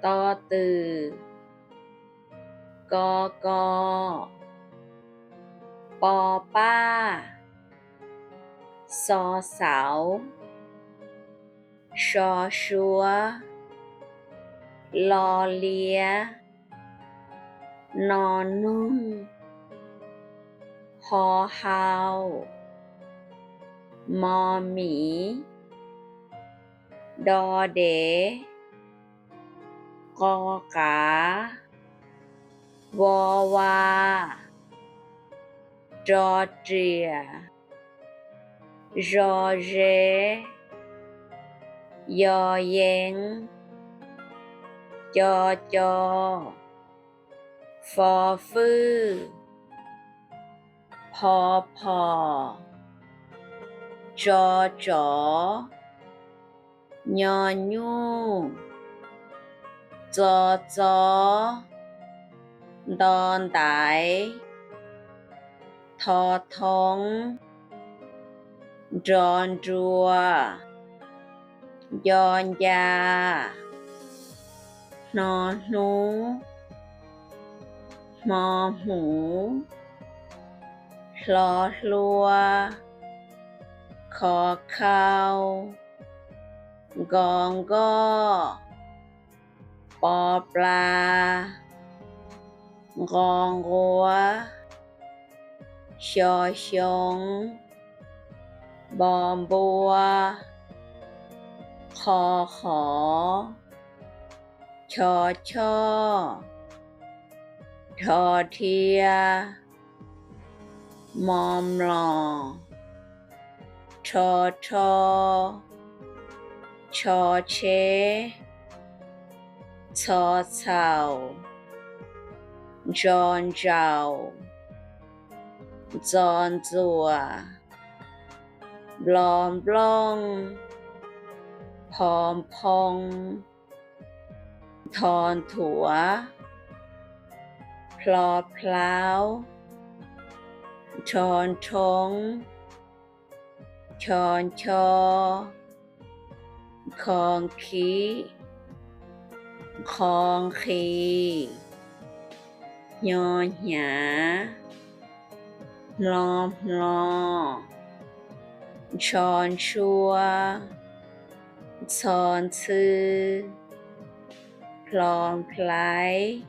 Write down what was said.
to twm, ko ko, po paj, xo xauv, so suab, lo liab, no noog, ho hau, mo miv, do dev, qo qav, vo va, ro riam, zo ze, yo yeeb, co co, fo fwj, pho phom, tso tsov, nyo nyuj, txo txob, nto ntaiv, tho thoob, nro nrua, nco nca, hno hnub, hmo hmuv, hlo hlua, kho khau, nko nkoj, po pla, nqo nquab, xyo xyoo, npo npua, qho qhov, cho choj, rho rhia, mo mlom, rho rho, tsho tsheb, txho txhaum, ntso ntsaum, ntxo ntxuam, nplo nplooj, pho nphoo, ntho nthuav, plho plhaub, nrho nrhoob, ncho ncho, nkho nkhib, nqho nqhis, hnyo hnyav, hmlo hmlo, ntsho ntshua, ntxho ntxhw, nplho nplhaib,